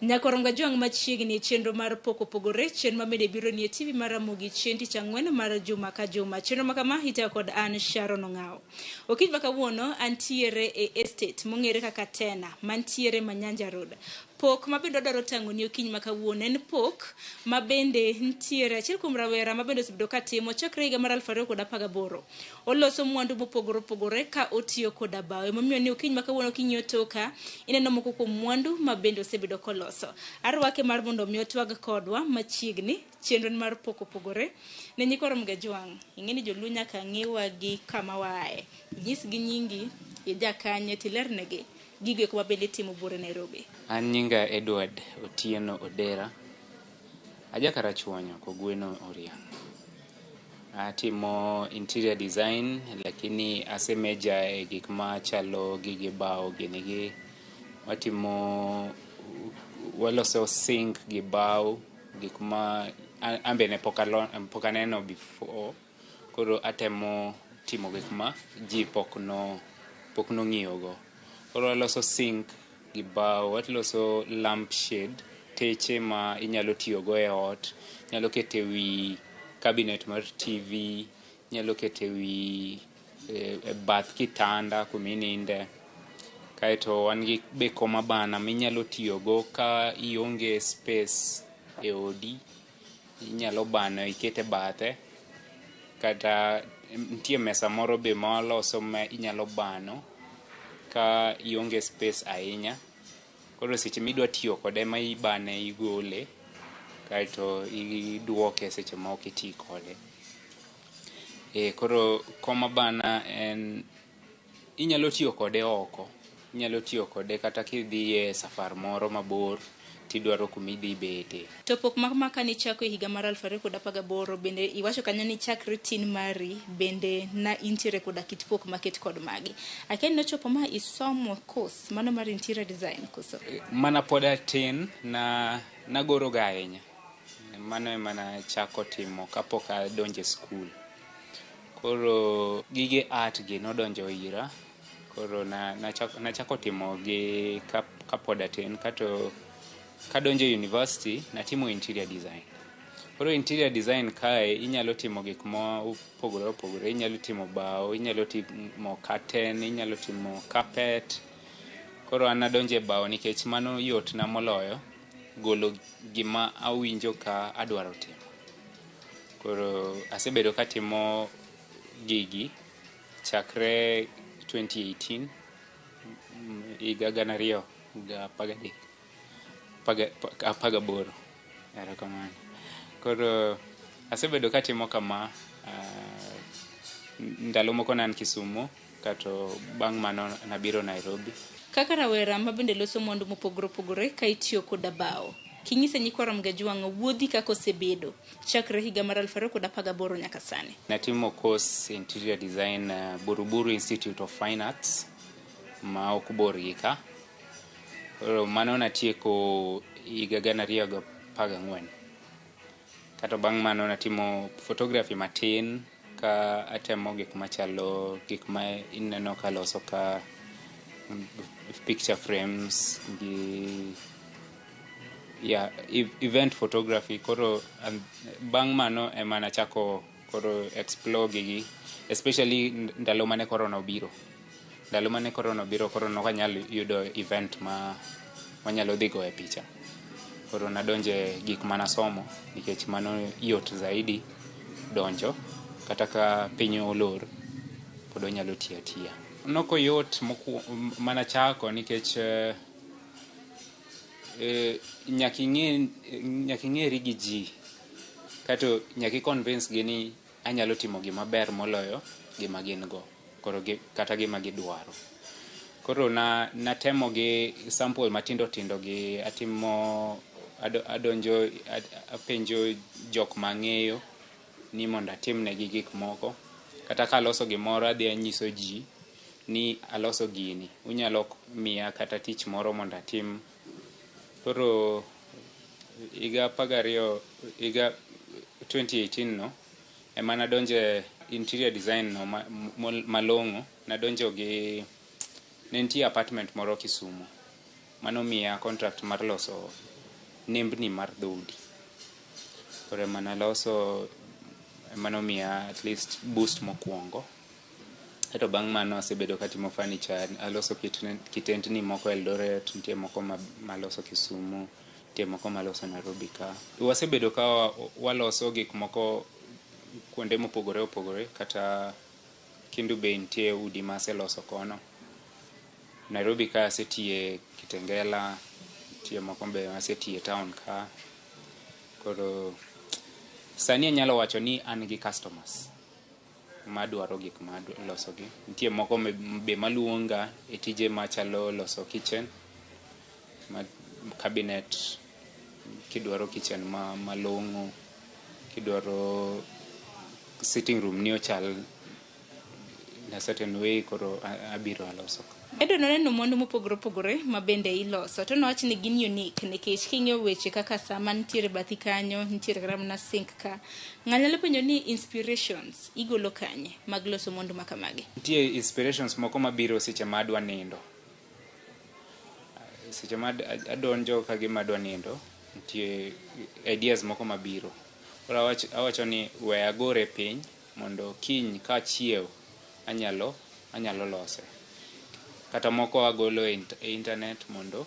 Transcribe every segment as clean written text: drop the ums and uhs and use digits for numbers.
Nyakoronga Jwang' machiegni e chenro mar Pok Opogore, chenro ma bende biro nie TV mar Ramogi chieng' tich ang'wen mar juma ka juma. Chenro ma kama itayo kod an Sharon Ong'awo. Okinyi ma kawuono antiere e estate mong'ere kaka Tena mantiere Manyanja Road. Pok ma bende wadwaro tang'oni okinyi ma kawuono en pok ma bende ntiere achiel kuom rawera ma bende osebedo ka timo chakre higa mar 2018. Oloso mwandu mopogore opogore ka otiyo koda bao. Emomiyo ni okinyi ma kawuono king'iyo toka, ineno moko kuom mwandu ma bende osebedo koloso. Arwake mar mondo omi otwag kodwa machiegni chenro mar Pok Opogore. Ne nyikwa Ramogi Ajwang', ing'e ni joluo nyaka ng'iwa gi kama waaye. Inyisgi nyingi, ija kanye tilernegi gigo eko ma bende itimo buore Nairobi. An nyinga Edward Otieno Odera. Aja Karachuonyo, Kogweno Oriang'. Atimo interior design lakini ase major e gik machalo gige bao gini gi. Watimo waloso sink gi bao gik ma an be ne pok aneno before. Koro atemo timo gik ma ji pok no pok nong'iyo go. Koro waloso sink gi bao, waloso lamp shade, teche ma inyalo tiyo go e ot, inyalo keto e wi cabinet mar TV, inyalo keto e wi e bath kitanda kumininde. Kaeto wan gi be kom abana minyalo tiyo go ka ionge space e odi, inyalo bano iket e bathe. Kata nitie mesa moro be ma waloso ma inyalo bano ka ionge space ahinya. Koro seche midwa tiyo kode ema ibane igole kaeto iduoke seche ma ok iti kode. Koro kom abana en inyalo tiyo kode oko, inyalo tiyo kode kata kidhi e safar moro mabor tidwaro kuma idhi bete. To pok ma kama kane ichako e higa mar 2018 bende iwacho kanyo ni chakre tin mari bende na intiere koda kit pok maket kod magi. Akia ni nochopo ma isomo course mano mar interior design koso? Mana pod atin na nagoro ga ahinya. Mano ema nachako timo kapok adonjo e skul. Koro gige art gi nodonjo ira. Koro nachako timo gi kapod atin kato kadonjo e university natimo interior design. Koro interior design kae inyalo timo gik ma opogore opogore. Inyalo timo bao, inyalo timo curtain, inyalo timo carpet. Koro an nadonjo e bao nikech mano yot na moloyo golo gima awinjo ka adwaro timo. Koro asebedo katimo gigi chakre 2018 higa gana ariyo ga apagadek apagaboro. Erokamano. Koro asebedo katimo kama ndalo moko ne an Kisumu kato bang' mano nabiro Nairobi. Kaka rawera ma bende loso mwandu mopogore opogore ka itiyo koda bao. Kinyise nyikwa Ramogi Ajwang' wuodhi kaka osebedo chakre higa mar 2018 nyaka sani. Natimo course interior design Buruburu Institute of Fine Arts ma ok bor gi ka. Koro mano natieko higa gana ariyo gi apagang'wen. Kato bang' mano natimo photography matin ka atemo gik machalo gik ma ineno ka loso ka picture frames gi yeah, event photography. Koro bang' mano ema nachako koro explore gigi especially ndalo mane corona obiro. Ndalo mane corona obiro koro nok anyal yudo event ma wanyalo dhi goye picha. Koro nadonje gik manasomo nikech mano yot zaidi donjo kata ka piny olor pod onyalo tiyo atiya. Nokoyot mana chako nikech nyaka ing'eri gi ji kato nyaka i convince gi ni anyalo timo gima ber moloyo gima gin go koro kata gima gidwaro. Koro natemo gi sample matindo tindo gi atimo adonjo apenjo jok mang'eyo ni mondo atimnegi gik moko. Kata kaloso gimoro adhi anyiso ji ni aloso gini, unyalo miya kata tich moro mondo atim. Koro higa apagariyo higa 2018 no ema nadonje interior design no malong'o. Nadonjo gi ne nitie apartment moro Kisumu manomiya contract mar loso nembni mar dhoudi. Koro ema naloso, ema nomiya at least boost mokwongo. Kaeto bang' mano asebedo katimo furniture, aloso kitendni moko Eldoret, nitie moko maloso Kisumu, nitie moko maloso Nairobi ka. Wasebedo ka waloso gik moko kuonde mopogore opogore, kata Kendu Bay nitie udi ma aseloso kono. Nairobi ka asetiye Kitengela, nitie moko be asetiye town ka. Koro sani anyalo wacho ni an gi customers madwaro gik ma loso gi. Nitie moko be maluonga e tije machalo loso kitchen, ma cabinet, kidwaro kitchen ma malong'o, kidwaro sitting room ni ochal in a certain way, koro abiro aloso. Edward, noneno mwandu mopogore opogore ma bende iloso to nowach ni gin unique, nikech king'iyo weche kaka sama nitiere bathi kanyo, nitiere kata mana sink ka, ng'ano nyalo penjo ni inspirations igolo kanye mag loso mwandu ma kamagi? Nitie inspirations moko mabiro seche ma adwa nindo. Seche ma adonjo ka gima adwa nindo, nitie ideas moko mabiro. Koro awacho ni we agore piny mondo kiny kachiew anyalo lose. Kata moko agolo e internet mondo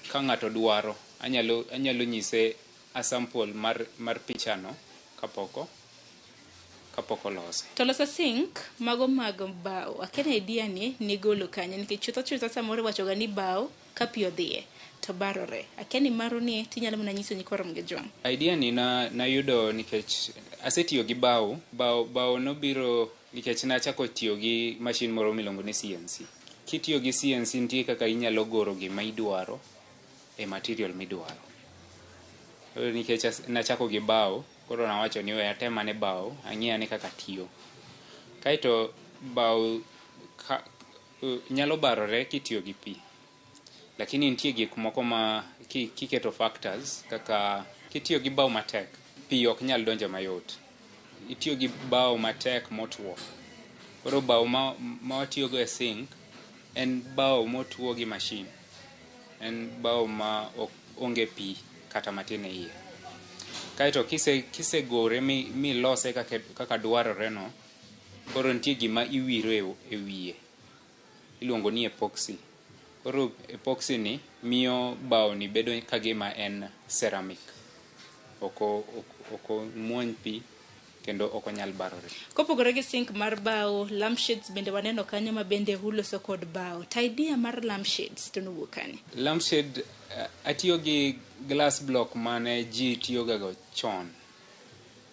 ka ng'ato dwaro anyalo nyise a sample mar pichano kapok olose. To loso sink mago mag bao, akia ni idea ni nigolo kanye, nikech chutho chutho samoro iwachoga ni bao ka pi odhiye to barore. Akia ni maro ni tinyalo mana nyiso nyikwa Ramogi Ojwang'. Idea ni nayudo nikech asetiyo gi bao. Bao nobiro nikech nachako tiyo gi machine moro miluongo ni CNC. Kitiyo gi CNC nitie kaka inyalo goro gima idwaro e material midwaro. Koro nikech nachako gi bao, koro nawacho ni we atem ane bao, ang'i ane kaka tiyo. Kaeto bao nyalo barore kitiyo gi pi. Lakini nitie gik moko ma kiketo factors kaka kitiyo gi bao matek, pi ok nyal donjo mayot. Itiyo gi bao matek motwo. Koro bao ma watiyogo e sink en bao motwo gi machine. En bao ma ok onge pi kata matin e iye. Kaeto kisegore milose kaka dwarore no, koro nitie gima iwiro e wiye. Iluongo ni epoxy. Koro epoxy ni miyo bao ni bedo kagima en ceramic. Ok omuony pi kendo ok onyal barore. Kopogore gi sink mar bao, lampshades bende waneno kanyo ma bende uloso kod bao. To idea mar lampshades to nowuok kanye? Lampshade, atiyo gi glass block mane ji tiyoga go chon.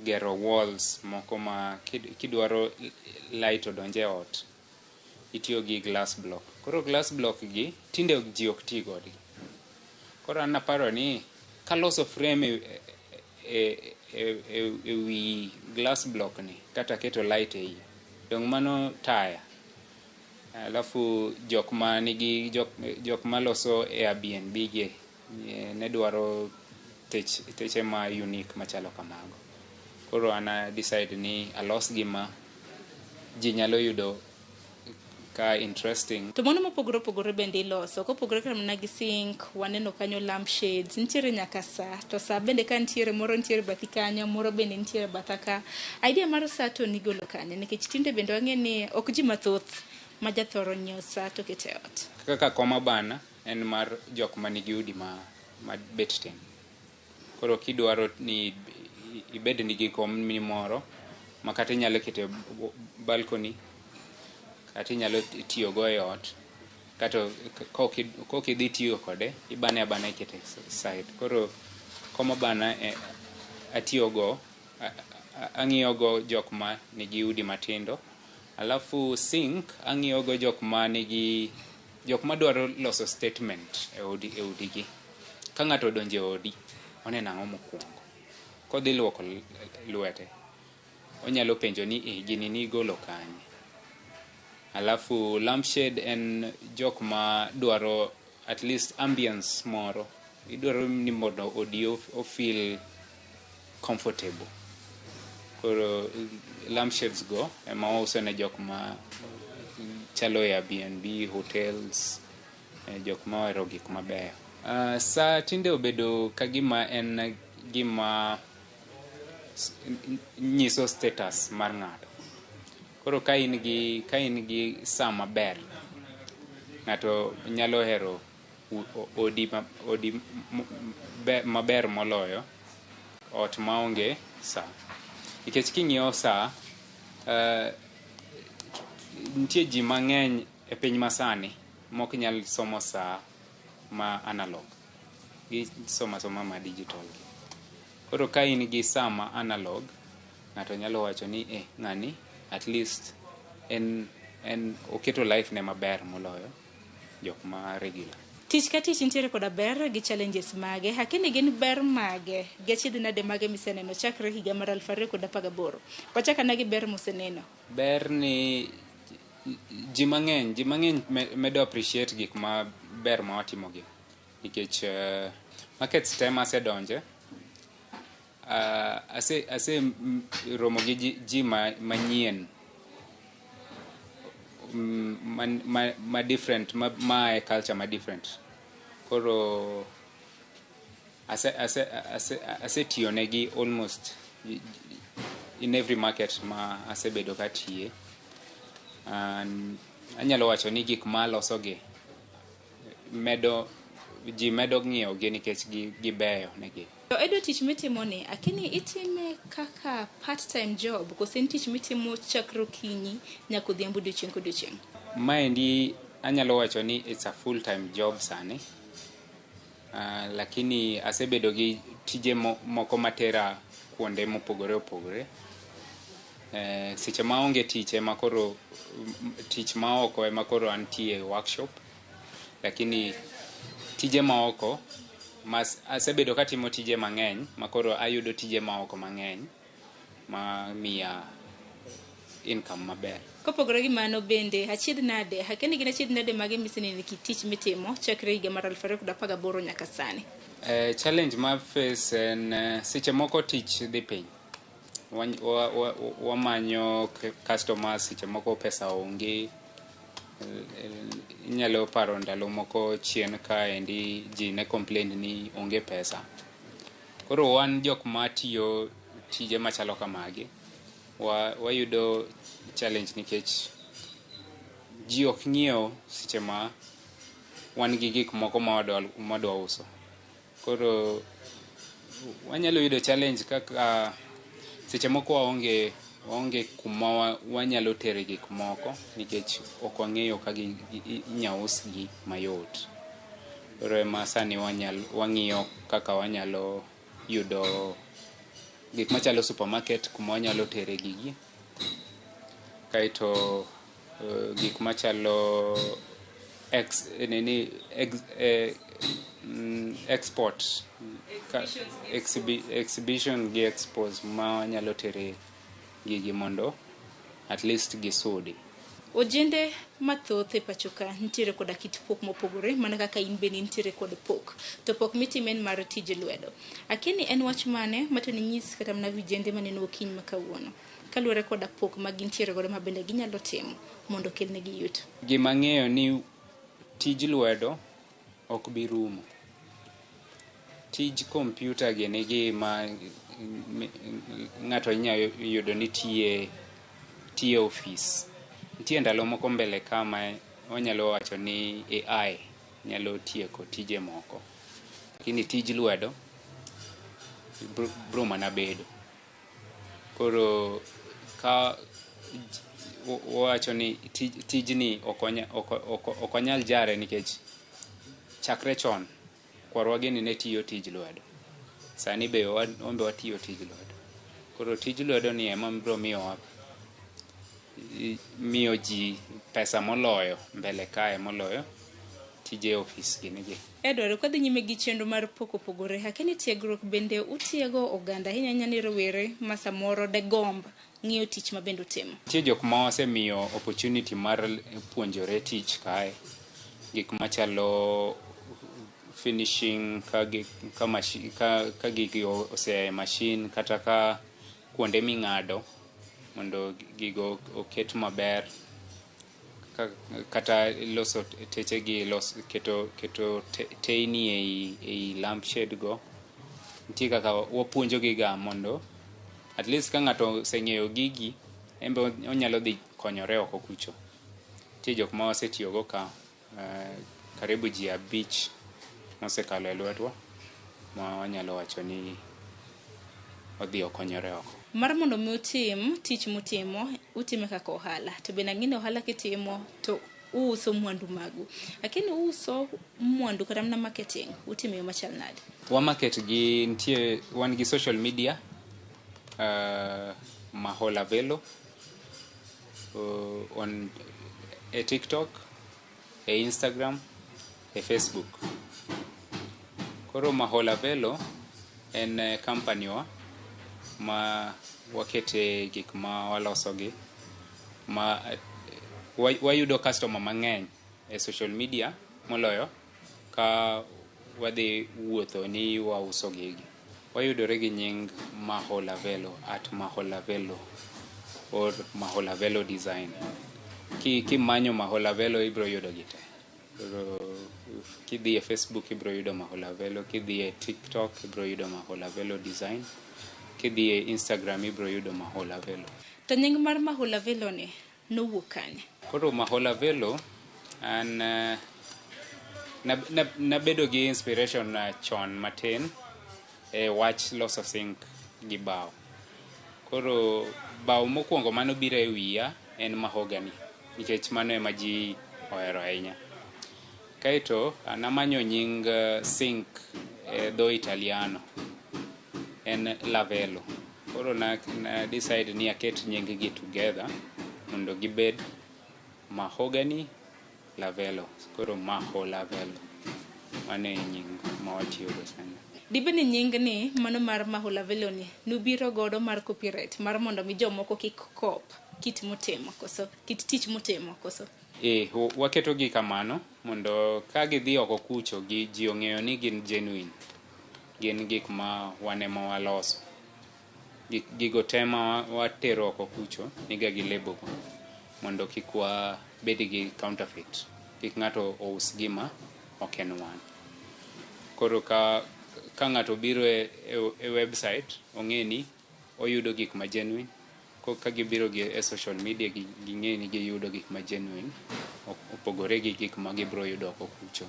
Gero walls moko ma kidwaro light odonj e ot, itiyo gi glass block. Koro glass block gi tinde ji ok ti godgi. Koro an naparo ni kaloso frame e wi glass block ni kata keto light e iye, dong mano taya. Alafu jok ma nigi jok maloso Airbnb gi ne dwaro teche ma unique machalo kamago. Koro an a decide ni alos gima ji nyalo yudo ka interesting. To mwandu mopogore opogore bende iloso. Kopogore kata mana gi sink, waneno kanyo lampshades, nitiere nyaka sa. To sa bende ka nitiere, moro nitiere bathi kanyo, moro bende nitiere batha ka. Idea mar sa to nigolo kanye? Nikech tinde bende wang'e ni ok ji mathoth ma jathoro nyiewo sa to keto e ot. Kaka koma bana en mar jok manigi udi ma bet tin. Koro kidwaro ni ibed nigi kom ni moro ma kata inyalo keto e balcony, kata inyalo tiyogo e ot, kata kok idhi tiyo kode, ibane abana ikete side. Koro kom bana atiyogo, ang'iyogo jok ma nigi udi matindo. Alafu sink ang'iyogo jok ma nigi, jok madwaro loso statement e udigi. Ka ng'ato odonjo e odi, oneno ang'o mokwongo? Kodhi luoko lwete, onyalo penjo ni gini nigolo kanye? Alafu lampshade en jok ma dwaro at least ambience moro. Idwaro ni mondo odi o feel comfortable. Koro lampshades go ema wauso ne jok ma chalo Airbnb, hotels, jok ma ohero gik mabeyo. Saa tinde obedo ka gima en gima nyiso status mar ng'ato. Koro ka in gi saa maber, ng'ato nyalo hero odi maber moloyo ot maonge saa. Nikech king'iyo saa, nitie ji mang'eny e piny masani mok nyal somo saa ma analog. Gisomo asoma ma digital. Koro ka in gi saa ma analog, ng'ato nyalo wacho ni eh, ng'ani at least en oketo life ne maber moloyo jok ma regular. Tich ka tich nitiere koda ber gi challenges mage. Lakini gin ber mage gi achiedh nade mage miseneno chakre higa mar 2018? Wachak ane gi ber museneno. Ber ni ji mang'eny medo appreciate gik maber ma watimo gi. Nikech markets te masedonje, ase romo gi ji manyien ma different, ma e culture ma different. Koro asetiyo negi almost in every market ma asebedo katiye. And anyalo wacho ni gik ma aloso gi medo ji medo ng'iewo gi nikech gibeyo negi. To Edward, tich mitimo ni, akini itime kaka part time job kose en tich mitimo chakre okinyi nyaka odhiambo, odiochieng' kodiochieng'? Maendi anyalo wacho ni it's a full time job sani. Lakini asebedo gi tije moko matera kuonde mopogore opogore. Seche maonge tich ema koro tich maoko ema koro antie e workshop. Lakini tije maoko mas asebedo katimo tije mang'eny makoro ayudo tije maoko mang'eny ma miya income maber. Kopogore gi mano bende, achiedh nade, akeni gin achiedh nade mage miseneno e kit tich mitimo chakre higa mar 2018 nyaka sani? Challenge ma face en seche moko tich dhi piny. Wamanyo customers, seche moko pesa onge. Inyalo paro ndalo moko chien kaendi ji ne complain ni onge pesa. Koro wan jok matiyo tije machalo kamagi, wayudo challenge nikech ji ok ng'iew seche ma wan gi gik moko ma wadwa uso. Koro wanyalo yudo challenge kaka seche moko waonge kuma wanyalo tere gik moko nikech ok wang'eyo ka inya usgi mayot. Koro ema sani wang'iyo kaka wanyalo yudo gik machalo supermarket kuma wanyalo tere gigi. Kaeto gik machalo ex, nini, ex, export ka, exhibition gi expos ma wanyalo tere gigi mondo at least gisudi. Ojende mathoth e pacho ka nitiere koda kit pok mopogore, mana kaka in bende nitiere kod pok. To pok mitimo en mar tij lwedo. Akini en wach mane ma to ninyis kata mana vijende maneno okinyi ma kawuono kaluwore koda pok ma gintiere godo ma bende ginyalo timo mondo okelnegi yuto? Gima ang'eyo ni tij lwedo ok bi rumo. Tij kompyuta gini gi ma ng'ato inya yudo ni tiye ofis. Nitie ndalo moko mbele ka ma wanyalo wacho ni AI nyalo tieko tije moko. Lakini tij lwedo bro mana bedo. Koro ka wawacho ni tijni ok wanyal jare nikech chakre chon kwarwa gini ne tiyo tij lwedo. Sani be wan be watiyo tij lwedo. Koro tij lwedo ni ema biro miyo ji pesa moloyo mbele kae moloyo tije ofis gini gi. Edward, kwadhi nyime gi chenro mar pok opogore, akeni tiegruok bende utiego oganda ahinya ahinya ni rowere ma samoro degomb ng'iyo tich ma bende utimo? Nitie jok ma osemiyo opportunity mar puonjore tich kae. Gik machalo finishing ka gigi osea e machine kata ka kuonde ming'ado mondo gigo oket maber. Kata loso teche gi, keto teyni ei lampshade go. Nitie kaka wapuonjo gi ga mondo at least ka ng'ato oseng'eyo gigi, en be onyalo dhi konyore oko kucho. Nitie jok ma wasetiyogo ka, karibu ji 5 mosekalo e lwetwa ma wanyalo wacho ni odhi okonyore oko. Mar mondo mi utim tich mutimo, utime kaka ohala. To bende ang'e ni ohala kitimo to uuso mwandu magu. Lakini uuso mwandu kata mana marketing, utimo e yo machal nade? Wa market gi nitie, wan gi social media, Mahola Velo, on e TikTok, e Instagram, e Facebook. Koro Mahola Velo en company wa ma wakete gik ma waloso gi ma wayudo customer mang'eny e social media moloyo ka wadhi wuotho ni wauso gigi. Wayudore gi nying Mahola Velo, @MaholaVelo or Mahola Velo Design. Kimanyo Mahola Velo ibiro yudo gi te. Koro kidhi e Facebook ibiro yudo Mahola Velo, kidhi e TikTok ibiro yudo Mahola Velo Design, kidhi e Instagram ibiro yudo Mahola Velo. To nying mar Mahola Velo ni nowuok kanye? Koro Mahola Velo an nabedo gi inspiration chon matin e wach loso sink gi bao. Koro bao mokwongo manobiro e wiya en mahogany, nikech mano ema ji ohero ahinya. Kaeto namanyo nying sink e dho Italiano, en Lavelo. Koro na decide ni aket nying gi together mondo gibed mahogany Lavelo. Koro Mahola Velo. Mano e nying ma watiyogo sani. Dibed ni nying ni mano mar Mahola Velo ni nubiro godo mar copyright mar mondo mi jomoko kik kop kit mutimo koso kit tich mutimo koso? Waketo gi kamano mondo ka gidhi oko kucho gi ji ong'eyo ni gin genuine. Gin gik ma wan ema waloso. Gigo te ma watero oko kucho niga gi lebo go mondo kik wabed gi counterfeit. Kik ng'ato ous gima ok en wan. Koro ka ng'ato biro e website ong'e ni oyudo gik ma genuine. Ka gibiro gi e social media ging'e ni giyudo gik ma genuine, opogore gi gik ma gibiro yudo oko kucho.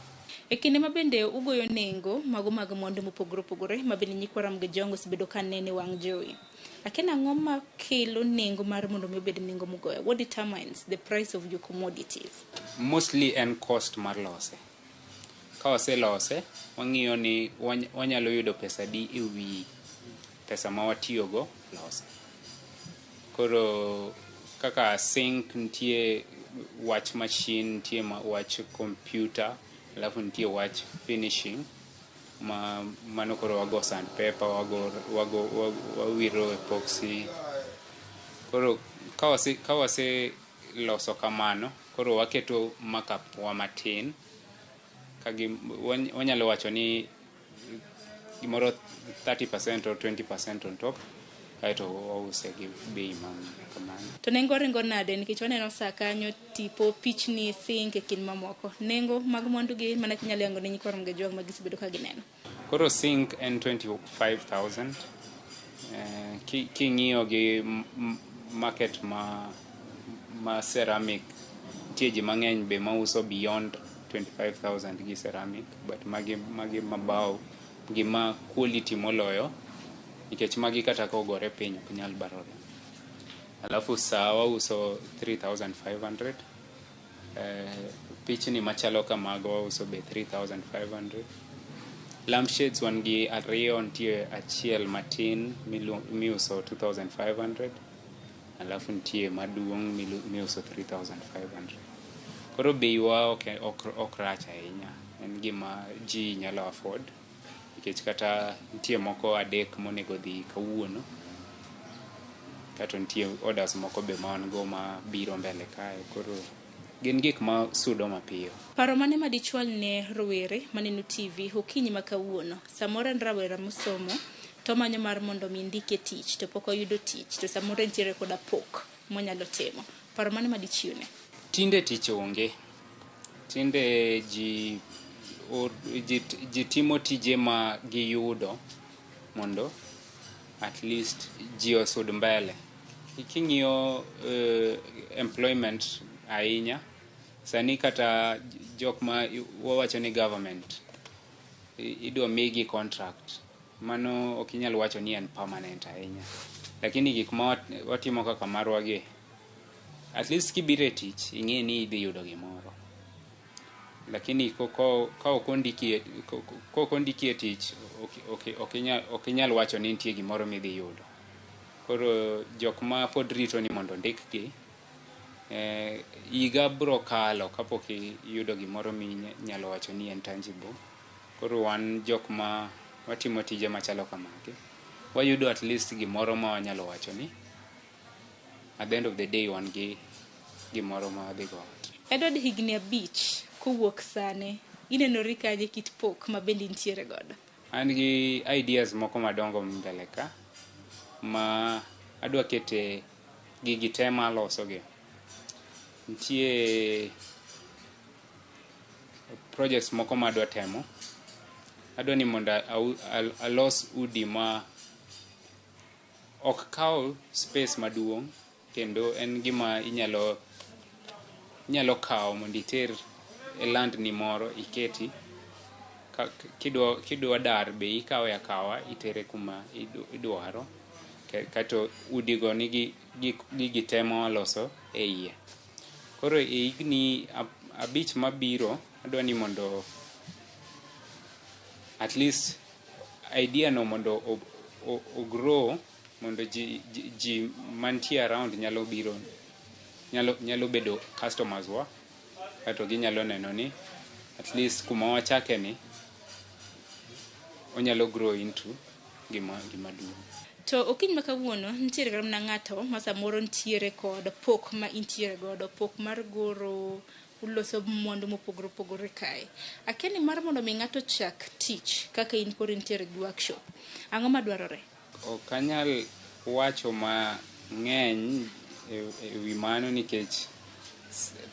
E kinde ma bende ugoyo nengo mago mag mwandu mopogore opogore ma bende nyikwa Ramogi Ojwang' osebedo ka nene wang' jowi. Lakini ang'o ma kelo nengo mar mondo mi obed nengo mugoyo? What determines the price of your commodities? Mostly en cost mar lose. Ka waselose, wang'iyo ni wanyalo yudo pesa di e wi pesa ma watiyogo lose. Koro kaka sink nitie wach machine, nitie wach computer, alafu nitie wach finishing ma mano koro wago sandpaper, wawiro epoxy. Koro ka wase loso kamano, koro waketo markup wa matin. Wanyalo wacho ni gimoro 30% or 20% on top, kaeto wause gi bei ma kamano. To nengo ringo nade? Nikech waneno sa kanyo tipo, pichni, sink e kind mamoko. Nengo mag mwandu gi mana kinyalo yango ne nyikwa Ramogi Ojwang' ma gisebedo ka gineno. Koro sink en 25,000. King'iyo gi market ma ceramic, nitie ji mang'eny be mauso beyond 25,000 gi ceramic, but magi mabao gi ma quality moloyo, nikech magi kata ka ogore piny ok nyal barore. Alafu saa wauso 3,500. Pichni machalo kamago wauso be 3,500. Lampshades wan gi ariyo, nitie achiel matin miuso 2,500, alafu nitie maduong' miuso 3,500. Koro bei wa ok rach ahinya, en gima ji nyalo afford, nikech kata nitie moko 3 monego dhi kawuono, kato nitie orders moko be ma wan go ma biro mbele kae. Koro gin gik ma sudo mapiyo. Paro mane ma dichwal ne rowere maneno TV okinyi ma kawuono? Samoro en rawera mosomo to omanyo mar mondo mi ndike tich to pok oyudo tich, to samoro entiere koda pok monyalo timo. Paro mane ma dichiwne? Tinde tich onge. Tinde ji timo tije ma giyudo mondo at least ji osud mbele. King'iyo employment ahinya sani, kata jok ma wawacho ni government idwa migi contract, mano ok inyal wacho ni en permanent ahinya. Lakini gik ma watimo kaka marwa gi, at least kibiro e tich ing'e ni idhi yudo gimoro. Lakini ka ok ondiki e tich, ok inyal wacho ni nitie gimoro midhi yudo. Koro jok ma pod rito ni mondo ondikgi, higa biro kalo kapok iyudo gimoro minyalo wacho ni en tangible. Koro wan jok ma watimo tije machalo kamagi, wayudo at least gimoro ma wanyalo wacho ni at the end of the day wan gi gimoro ma wadhi go ot. Edward, higni 5 kowuok sani, inenori kanye, kit pok ma bende intiere godo? An gi ideas moko madongo mbele ka ma adwa kete gigi te maloso gi. Nitie projects moko ma adwa temo. Adwa ni mondo alos udi ma ok kaw space maduong', kendo en gima inyalo kawo mondo iter e land ni moro iketi. Kidwa dar be ikawe akawa itere kuma idwaro. Kato udigo nigi gigi te ma waloso e iye. Koro e higni 5 mabiro, adwa ni mondo at least idea no mondo o grow, mondo ji mantie around nyalo biro, nyalo bedo customers wa, kato ginyalo neno ni at least kuma wachake ni onyalo grow into gima duong'. To okinyi ma kawuono nitiere kata mana ng'ato ma samoro nitiere kod pok ma intiere godo, pok mar goro, uloso mwandu mopogore opogore kae. Akia ni mar mondo mi ng'ato chak tich kaka in koro intiere gi workshop, ang'o madwarore? Ok anyal wacho mang'eny e wi mano nikech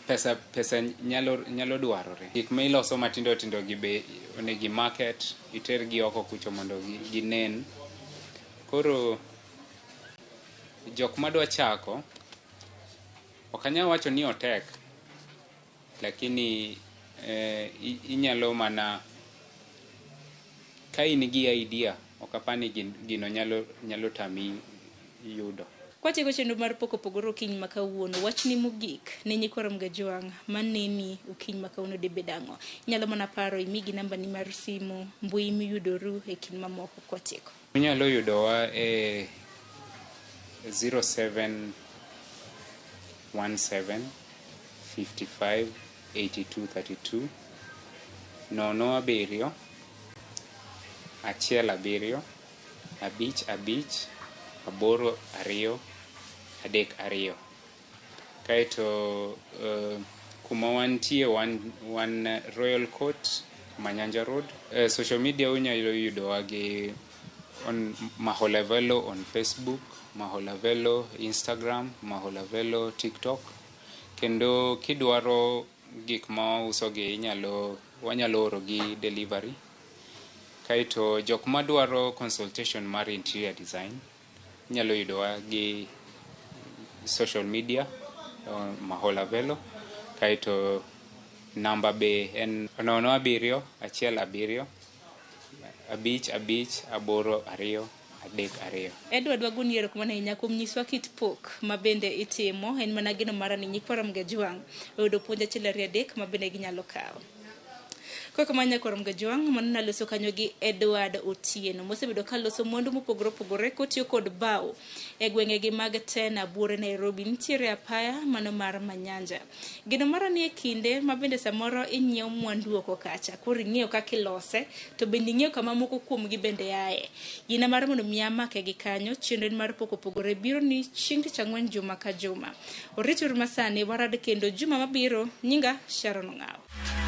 pesa nyalo dwarore. Gik ma iloso matindo tindo gi be onego i market, iter gi oko kucho mondo ginen. Koro jok madwa chako, ok anyal wacho ni otek, lakini inyalo mana ka in gi idea, ok apar ni gino nyalo tami yudo. Kwatieko chenro mar Pok Opogore okinyi ma kawuono, wachni mogik ne nyikwa Ramogi Ajwang' maneni okinyi ma kawuono dibed ang'o? Inyalo mana paro imigi namba ni mar simu, mbui miyudoru e kind mamoko kwatieko. Unyalo yudowa e 0717 55 82 32, 0 7 1 7 5 5 8 2 3 2. Kaeto kuma wantie wan Royal Court, Manyanja Road. Social media unyalo yudowa gi on Maholavelo on Facebook, Maholavelo Instagram, Maholavelo TikTok. Kendo kidwaro gik ma wauso gi, wanyalo oro gi delivery. Kaeto jok madwaro consultation mar interior design inyalo yudowa gi social media, Maholavelo. Kaeto namba be en 0 7 1 7 5 5 8 2 3 2. Edward, wagoni erokamano ahinya kuom nyiswa kit pok ma bende itimo. En mana geno mara ni nyikwa Ramogi Ajwang' oyudo puonj 1 2 3 ma bende ginyalo kawo. Koro kamano, nyakwa Ramogi Ajwang', mano naloso kanyo gi Edward Otieno mosebedo ka loso mwandu mopogore opogore kotiyo kod bao e gwengegi mag Tena Buore Nairobi. Nitiere apaya mano mar Manyanja. Geno mara ni e kinde ma bende samoro inyiewo mwandu oko kacha, koro ing'eyo kaka ilose, to bende ing'eyo kama moko kuomgi bende aye. Gina mar mondo mi amake gi kanyo, chenro en mar Pok Opogore biro ni chieng' tich ang'wen juma ka juma. Orituru masani warad kendo juma mabiro. Nyinga Sharon Ong'awo.